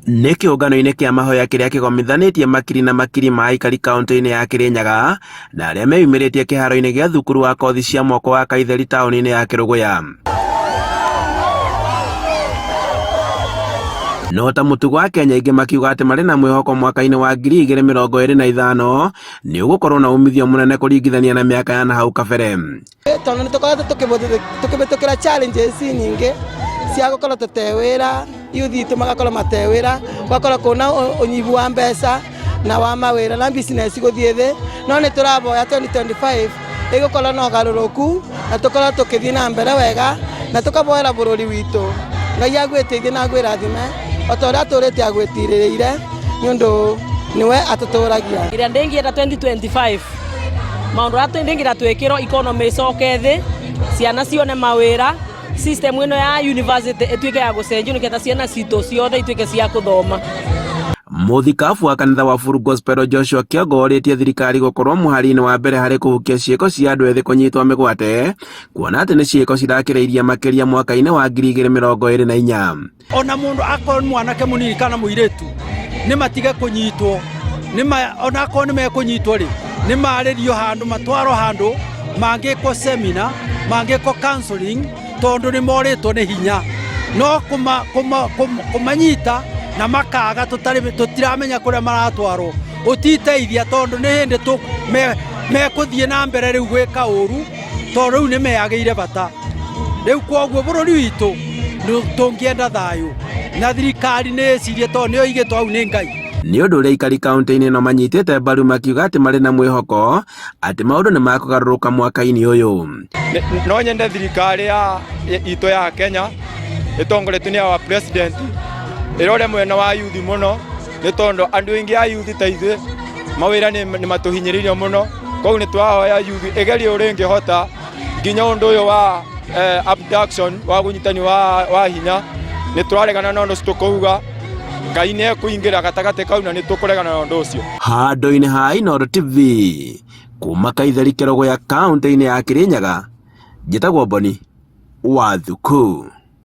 Nĩ kĩũngano-inĩ kĩa mahoya kĩrĩa kĩgomithanĩtie makiri na makiri ma aikari kaunti-inĩ ya Kirinyaga na arĩa meyumĩrĩtie kĩharo-inĩ gĩa thukuru wa kothi cia moko wa Kaitheri taũni-inĩ ya Kĩrũgũya. No ta mũtugo Akenya aingĩ makiuga atĩ marĩ na mwĩhoko mwaka-inĩ wa 2025 nĩ ũgũkorwo na umithio mũnene kũringithania na mĩaka ya nahau kabere. Tondũ nĩ tũkoretwo tũkĩhĩtũkĩra challenges nyingĩ cia gũkorwo tũte wĩra, youth itũ magakorwo mate wĩra, gũgakorwo kwĩna ũnyihu wa mbeca na wa mawĩra na business gũthiĩ thĩ, no nĩ tũraboya 2025 ĩgũkorwo na ũgarũrũku na tũkorwo tũkĩthiĩ na mbere wega na tũkaboera bũrũri witũ. Ngai agwĩteithie na akwĩrathime o ta ũrĩa atũrĩte agwĩtirĩrĩire nĩ ũndũ nĩwe atũtũragia. Ĩrĩa ndĩngĩenda 2025 maundu aria ndingira twikirwo economy icoke thi, ciana cione mawira, system ino ya university ituike ya gucenjio niketha ciana citu ciothe ituike cia kuthoma. Mũthikabu wa kanitha wa Full Gospel Joshua Kĩongo orĩtie thirikari gũkorwo mũhari-inĩ wa mbere harĩ kũhukia ciĩko cia andũ ethĩ kũnyitwo mĩgwate, kuona atĩ nĩ ciĩko cirakĩrĩirie makĩria mwaka-inĩ wa 2024. Ona mundu akorwo nĩ mwanake munini kana mũirĩtu, nĩ matige kũnyitwo, ona akorwo nĩ mekũnyitwo rĩ, nĩ marĩrio handũ, matwarwo handũ mangĩkwo seminar, mangĩkwo counseling, tondũ nĩ morĩtwo nĩ hinya. No kũmanyita na makaga tũtiramenya kũrĩa maratwarwo, ũtiteithia tondũ nĩ hĩndĩ mekũthiĩ na mbere rĩu gwĩka ũru, tondũ rĩu nĩ meyagĩire bata. Rĩu kwoguo bũrũri witũ tũngĩenda thayũ na thirikari nĩ ĩcirie tondũ nĩyo igĩtwo hau nĩ Ngai. Nĩ ũndũ ũrĩa aikari kaunti-inĩ ĩno manyitĩte mbaru makiuga atĩ marĩ na mwĩhoko atĩ maũndũ nĩ makũgarũrũka mwaka-inĩ ũyũ. No nyende thirikari ya itũ ya Kenya ĩtongoretio nĩ our president ĩrore mwena wa youth mũno, nĩ tondũ andũ aingĩ a youth ta ithuĩ mawĩra nĩ matũhinyĩrĩirie mũno, koguo nĩ tũrahoya youth ĩgerie ũrĩa ĩngĩhota nginya ũndũ ũyũ wa abduction wa ũnyitani wa hinya nĩ tũraregana na ũndũ ũcio, tũkauga Ngai nĩ ekũingĩra gatagatĩ kau na nĩ tũkũregana na ũndũ ũcio. Handũ-inĩ ha Inooro TV kuma Kaitheri Kĩrũgũya kaunti-inĩ ya Kĩrĩnyaga, njĩtagwo Boni wa Thuku.